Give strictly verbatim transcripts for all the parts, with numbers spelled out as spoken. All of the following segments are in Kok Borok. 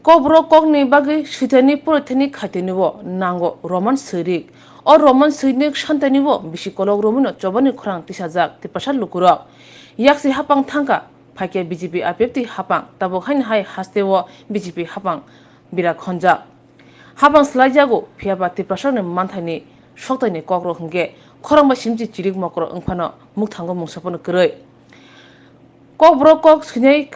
Kokborok kokni bagwi swithani poroithani khaitwinio nango Roman swirik. O Roman swirik santainio bisi kolok romwino chobani khorang tisajak Tiprasa lukurok. Yaksi hapang thangkha, phaikhe B J P I P F T hapang, tabuk haino hai hasteo B J P hapang birak honjak. Hapang swlaijago, phiyaba Tiprasarokni manthaini soktaini kokrok hwnkhe khorang bai simchi chirik mokrok wngphano mukthango mungsa phano kwrwi. Kokborok kok swinai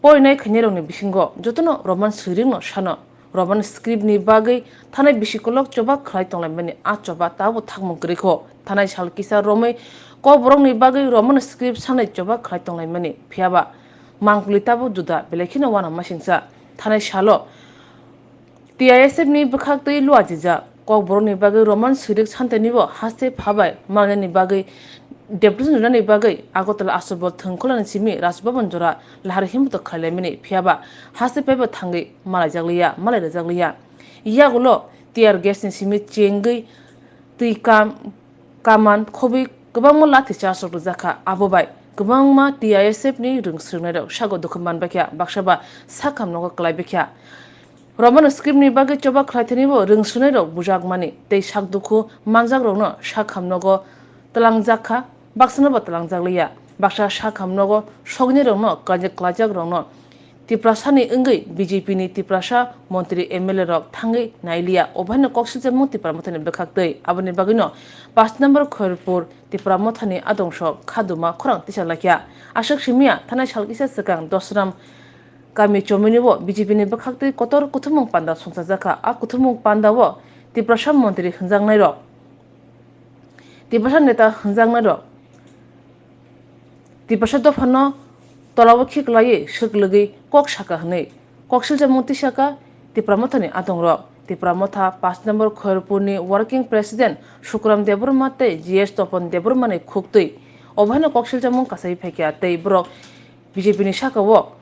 porinai khainairokni bisingo jotono Roman swirikno sano. Roman script ni bagwi thanai bisi kolok choba khlai tonglaimani, a choba tabuk thakmung kwrwi kho. Thanai sal kisa romwi kokborokni bagwi Roman script sanai choba khlai tonglaimani, phiyaba mangpili tabuk juda belai kheno uanamasingcha. Thanai salo T I S F ni bwkhaktwi luajijak. Kokborokni bagwi Roman swirik santainio haste phabai malainani bagwi deputation rwnani bagwi Agartala Aswk Bol thwngkholani simi Raj Bhavan jora lahar himbuto khlailaimani, phiyaba haste phaibo thangwi malaijakliya, malai rwjakliya. Yagulo tear gas ni simi chengwi twi kam kaman khobwi kwbangma lathi charge rok rwjak kha. Abo bai kwbangma T I S F ni rwng swrwngnairok sago dukhu manbaikha, baksa ba sakham nogo kwlaibaikha. Roman script ni bagwi choba khlaithanio rwng swrwngnairok bujakmani tei sak dukhu manjakrokno sakham nogo twlangjak kha, baksano bo twlangjakliya. Baksa sakham nogo sogwinirokno kaijak kwlaijakrokno Tiprasani wngwi B J P ni Tiprasa montri M L A rok thangwi nailiya, obohaino kok silchakmung Tipra Mothani bwkhaktwi. Aboni bagwino paanch number Khairpur Tipra Mothani adongso khaduma khorang tisalaikha. Aswk simiya thanai sal kisa swkang Dosram kami chomwinio B J P ni bwkhaktwi kotor kuthumung panda songchajakha. A kuthumung pandao Tiprasa montri hwnjaknairok, Tiprasa neta hwnjaknairok Tiprasa dophano tolao khiklaiwi swklwgwi kok sakha hwnwi kok silchakmung tisakha Tipra Mothani adongrok. Tipra Motha paanch number Khairpurni working president Sukuram Debbarma tei G S Topon Debbarmani khuktwi obohaino kok silchakmung kasaiwi phaikha tei borok B J P ni sakao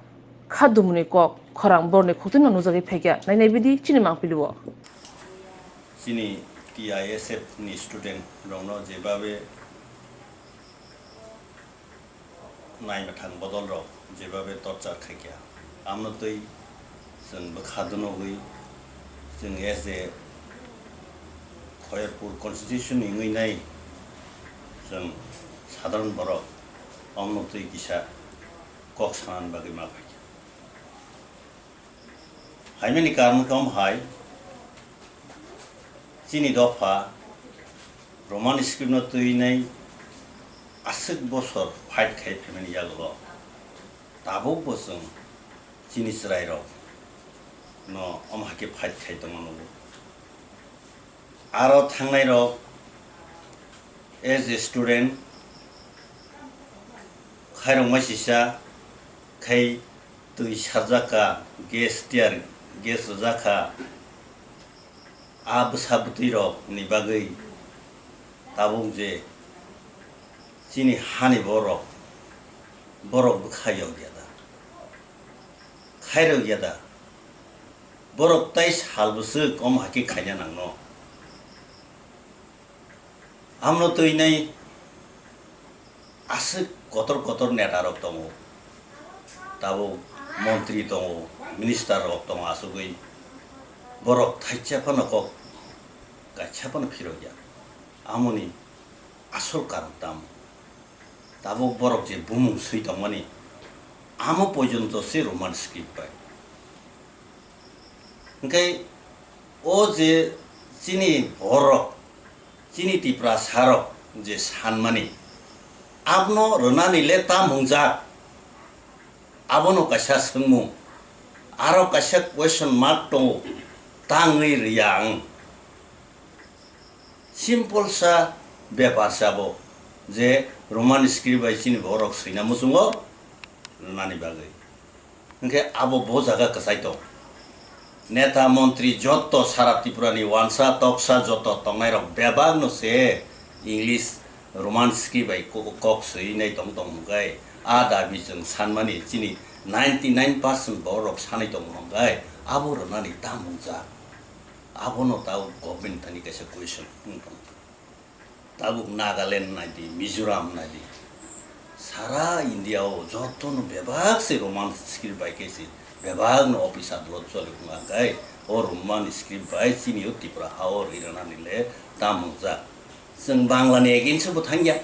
khadumuni kok khorang borokni khuktwino nujagwi phaikha. Nainai bidi chini mangpilio. Chini T I S F ni student rokno jebabe naimwthang bodol rok jebabe torchar khaikha, amno twi chwng bwkha dunogwi chwng as a Khairpur constitution ni wngwi nai chwng sadharan borok amno twi kisa kok sanani bagwi ma phaikha. Haimani karon khe omo hai, chini dopha Roman script no twinai aswk bosor fight khai phaimani yagulo tabukbo chwng chini chwrairok no omo hai khe fight khai tongma nugo. Aro thangnairok as a student khairokma sisa khai twi sarjak kha, gas tear gas rwjak kha. A bwsa bwtwi rok ni bagwi tabuk je chini hani borok, borok bwkha yok ya da, khairok ya da, borok tai sal bwswk omo hai khe khaina nangno. Amno twinai aswk kotor kotor neta rok tongo, tabuk montri tongo, minister rok tongo, asugwi borok thaisa phano kok kaisa phano phirokya. Amoni asol karon tamo? Tabuk borok je bumung swi tongmani, amo porjonto se Roman script bai. Hwnkhe o je chini borok, chini Tiprasarok je sanmani, abono rwnani le tam hwngjak? Abono kaisa swngmung, aro kaisa question mark tongo, tangwi rwya ang. Simple sa bepar sa bo, je Roman script bai chini borok swina muchungo rwnani bagwi. Hwnkhe abo bo jaga kwchai tong. Neta montri joto sara Tripura ni wansa toksa joto tongnai rok bebak no se English Roman script bai ko-, kok swi nai tong tong hwnkhe a dabi chwng sanmani chini ninety nine percent borok sanai tong hwnkhe abo rwnani tam wngjak. Abono tao government thani kaisa question wng tong. Tabuk Nagaland nai di, Mizoram nai di, sara India o joto no bebak se Roman script bai khe se bebak no office adolot choli wngkha, hwnkhe o Roman script bai chini o Tripura ha o rinani le tam wngjak. Chwng Bangla ni against bo thangya,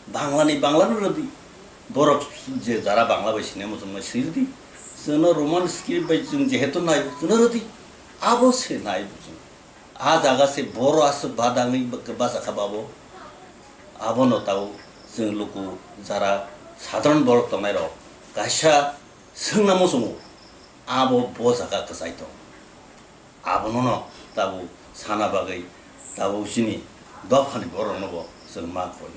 Bangla ni Bangla no rwdi, borok je jara Bangla bai sini muchung bai swi rwdi, chwngno Roman script bai chwng jehetu nai chwngno rwdi, abo se nai bo chwng. A jaga se boro aswk badangwi bwkha bachakha babo. Abono tao chwng luku jara sadharon borok tongnairok kaisa swngna muchungo, abo bo jaga kwchai tong. Abonono tabuk sana bagwi tabuk chini dophani borokno bo chwng ma khoi.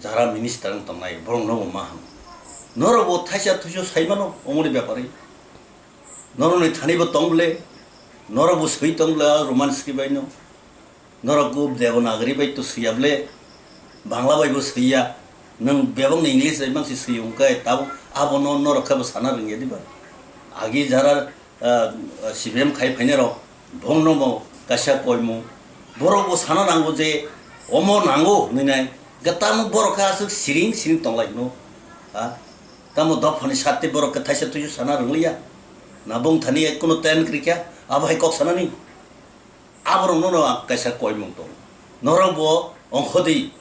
Jara minister wng tongnai borokno bo ma hwn. Norok bo thaisa thuisu sai mano omoni bepari. Norokni thani bo tong ble, norok bo swi tong ble Roman script bai no. Norok bo Devanagari bai to swiya ble, Bangla bai bo swiya. Nwng bebak ni English bai mang si swi wngkhe tabuk abono norok khe bo sana rwngya diba? Agi jara ah, C P M khai phainai rok, bongno bo kaisa koimung. Borok bo sana nango je omo nango hinwi nai. Ga tamo borok khe aswk siring siring tonglai hino. Ha? Tamo dophani sati borok khe thaisa tuisu sana rwngliya. Na bong thani kuno ten krikya, abo hai kok sanani. Aborokno no ang kaisa koimung tongo. Norok bo ongkhodi,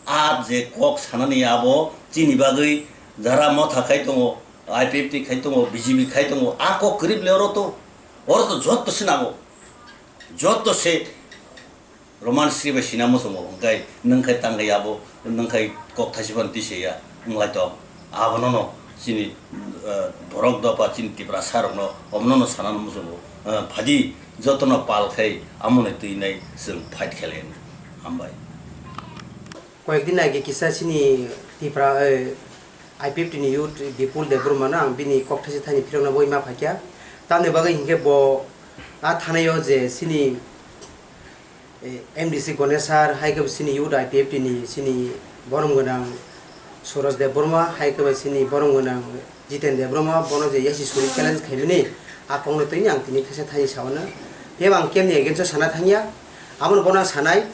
a je kok sanani abo chini bagwi jara motha khai tongo, I P F T khai tongo, B J P khai tongo, a kok kwrwi bwle oro to, oro to jotto se nango. Jotto se Roman script bai sina muchungo, hwnkhe nwng khai tang khai abo, nwng khai kok thaisiphan twi se ya, wng lai tong. Abono no chini, eh, borok dopha chini Tiprasa rokno omono no sanano muchungo, eh, phadi jotono pal khai amoni twi nai chwng fight khe lai. Hambai. Koyekdin age kisa chini Tipra, eh, I P F T ni youth Bipul Debbarma no ang bini kok thaisa thani phirokna bagwi ma phaikha. Tamni bagwi hinkhe bo a thanai o je chini eh, M D C Ganesh sir, hai khe bo chini youth I P F T ni chini borom gwnang Suraj Debbarma, hai khe bo chini borom gwnang Jiten Debbarma, bono je yasi suri challenge khaimani, a kokno twi ang tini thaisa thani sawana. Phiya bo ang kemni against o sana thangya, abono bono sanai,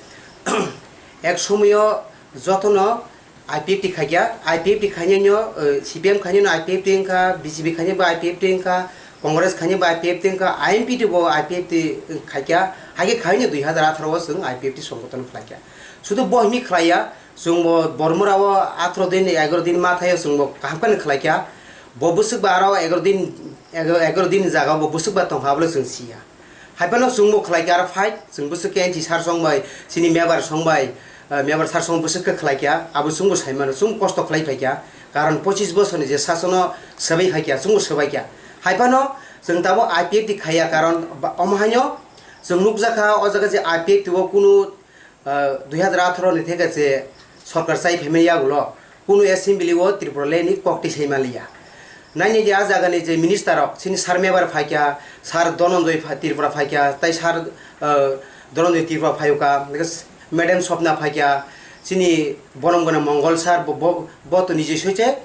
ek somoyo jotono I P F T khaikya, I P F T khainai no, eh, C P M khainai no I P F T wngkha, B J P khainai bo I P F T wngkha, Congress khainai bo I P F T wngkha, I N P T bo I P F T khaikya, haikhe khainai dui hazar atharo o chwng I P F T songgoton khlaikya. Sudu bo himi khlaiya, chwng bo Bormura o atharo din, egaro din ma thaio chwng bo kaham khe khlaikya. Bo bwswk ba aro egaro din, egaro, egaro din jaga bo bwswk ba tongkha abole chwng siya. Haiphano chwngbo khlai khe aro fight, chwng bwswk khe N C sir song bai, chini mebar song bai, ah, mebar sir song bwswk khe khlai khe, abo chwngbo sai mano, chwng kosto khlai phai khe, karon pochis bosorni je sasono swbai phai khe, chwngbo swbai khe. Haiphano chwng tabuk I P F T khaiya, karon ba-, omo haino chwng nukjakha, o jaga je I P F T o kunu ah, dui hazar atharo ni theke je sorkar chai phaimani yagulo kunu assembly o Tripura le ni kok tisai maliya. Naini je a jaga ni je minister rok, chini sir mebar phaikya, sir Dhananjay pha-, Tripura phaikya, tai sir, ah, Dhananjay Tripura phayuka, madam Swapna phaikya, chini borom gwnang Mongol sir bo, bo, bo to nije soiche,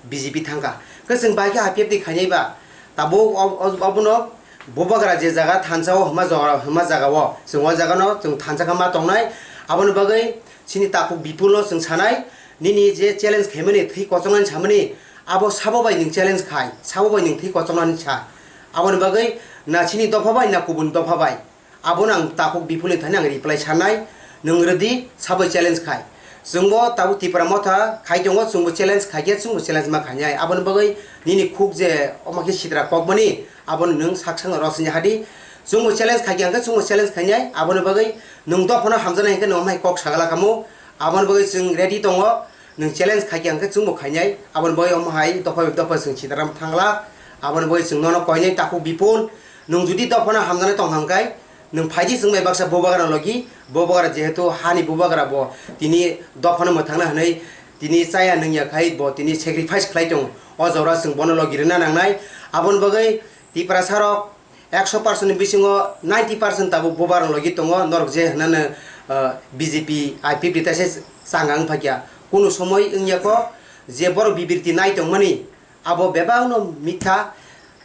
B J P thangkha. Khe chwng bai khe I P F T khainai ba. Tabuk ob-, ob-, obono bubagra je jaga thansa o hwnma jaga, hwnma jaga o. Chwng o jaga no chwng thansa khe ma tongnai. Aboni bagwi chini takhuk Bipul no chwng sanai. Nini je challenge khaimani thwi kochongnani samani abo sabo bai nwng challenge khai. Sabo bai nwng thwi kochongnani sa. Aboni bagwi na chini dopha bai na kubun dopha bai. Abono ang takhuk Bipulni thani ang reply sanai, nwng rwdi, sabo challenge khai. Chwngbo tabuk Tipra Motha khai tongo, chwngbo challenge khai khe, chwngbo challenge ma khainai. Aboni bagwi nini khuk je omo khe sitra kokmani, abono nwng sak sakno rosini hadi. Chwngbo challenge khai khe, ang khe chwngbo challenge khainai. Aboni bagwi nwng dophano hamjaknai hwnkhe nwng omo hai kok sagala kamo. Aboni bagwi chwng ready tongo. Nwng challenge khai khe, ang khe chwngbo khainai. Aboni bagwi omo hai dopha bai dopha chwng sitaram thanglak. Aboni bagwi chwng nono koinai takhuk Bipul. Nwng jodi dophano hamjaknai tong kha hwnkhe, nwng phaidi chwng bai baksa bubagra logi. Bubagra jehetu hani bubagra bo tini dophano mwthangna hwnwi tini chaya nungya khai bo tini sacrifice khlai tongo. O jora chwng bono logi rwna nangnai. Aboni bagwi Tiprasa rok ekso percent ni bisingo ninety percent tabuk bubagra logi tongo. Norok je hwnano, ah, B J P, I P F T taisa changa wng phaikya. Kunu somoi wngya kho je borok bibriti nai tongmani. Abo bebakno mitha.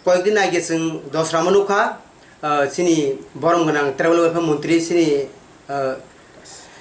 Koyekdin age chwng dosrama nukha, ah, chini borom gwnang tribal welfare montri chini, ah,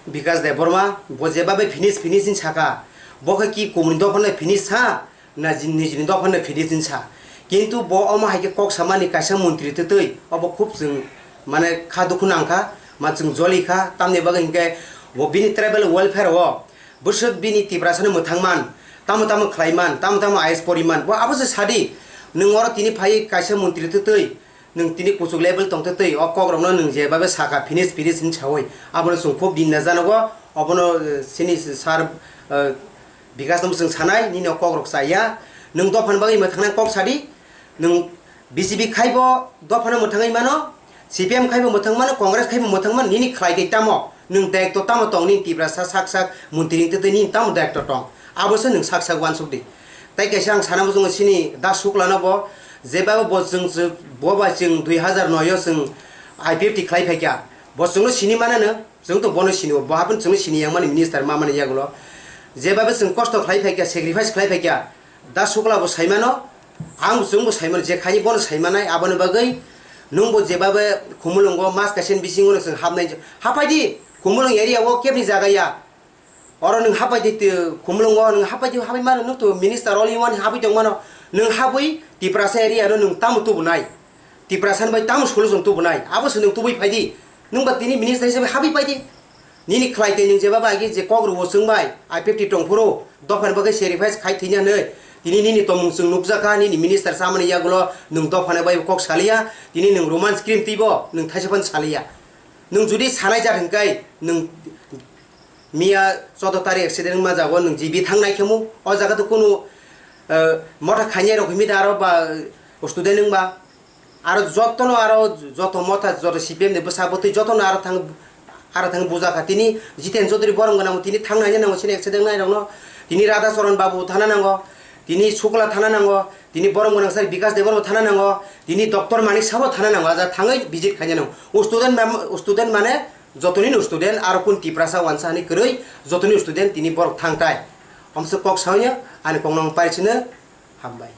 Bikas Debbarma, bo jebabe finish, finish hin saka, bo khe ki kumuni dophano finish ha, na jin-, nijini dophano finish hin sa. Kintu bo omo hai khe kok samani kaisa montri twtwi, obo khub chwng, mane, kha dukhu nang kha, ma chwng joli kha, tamni bagwi hinkhe bo bini tribal welfare o bwswk bini Tiprasano mwthang man, tamo tamo khlai man, tamo tamo I A S pori man, bo abo se sadi. Nwng oro tini phai kaisa montri twtwi, nwng tini kuchuk level tong twtwi, o kokrokno nwng jebabe saka finish finish hinwi saui, abono chwng khub ninda janogo, obono, eh, chini sir, eh, Bikash no chwng sanai, nini o kokrok chaya. Nwng dophani bagwi mwthangnai kok sadi. Nwng B J P khaibo dophano mwthangwi mano, C P M khaibo mwthang mano, Congress khaibo mwthang mano, nini khlai tei tamo? Nwng daitw tamo tong nini Tiprasa sak sak montri wng tei nini tamo daitw tong? Abo se nwng sak sak uansuk di. Tai kaisa ang sana muchungo chini Da Sukla no bo, jeba bo chwng, bo bai chwng dui hazar noi o chwng I P F T khlai phaikha. Bo chwngno sini manano. Chwng to bono sini o, bo haphano chwngno sini yang mani minister ma mani yagulo. Jeba bo chwng kosto khlai phaikha, sacrifice khlai phaikha, Da Sukla bo saimano, ang chwng bo saimano, je khaini bono saimanai, aboni bagwi nwng bo jeba bo Khumulwngo mas kaisa ni bisingo no chwng hapnai, hapai di, Khumulwng area o kebni jaga ya, oro nwng hapai di, Khumulwngo nwng hapai di, hapai mano, nwng to minister all in one hapai tong mano, nwng habwi Tiprasa area no nwng tamo tubunai? Tiprasa ni bai tamo solution tubunai? Abo se nwng tubui phai di. Nwng ba tini minister hisabe habwi phai di. Nini khlai tei nwng jeba bai je kok rwo chwng bai I P F T tong phuru dophani bagwi sacrifice khai thwina hinwi. Tini nini tongmung chwng nukjakha, nini minister chamani yagulo nwng dophani bai kok saliya. Tini nwng romance cream twibo nwng thaisa phano saliya. Nwng jodi sanai jat hwnkhe nwng Miya choudo tarik accident wngma jago nwng G B thangnai khemo, o jaga to kunu, eh, motha khainai rok himi da aro ba, eh, student wngba. Aro jotono aro joto motha joto C P M ni bwsa bwtwi jotono aro thang, aro thang bujakha. Tini Jiten Chaudhary borom gwnang tini thangnaina nango chini accident wngnai rokno. Tini Radha Charan Babu thana nango, tini Sukla thana nango, tini borom gwnang sir Bikash Debbarma thana nango, tini Doctor Manik Saha bo thana nango, aja thangwi visit khaina nango. O student mam-, o student mane Jotoni no student aro kun Tiprasa wansa hani kwrwi, jotoni student tini borok thangtai. Omse kok saoya ani kokno parichino hambai.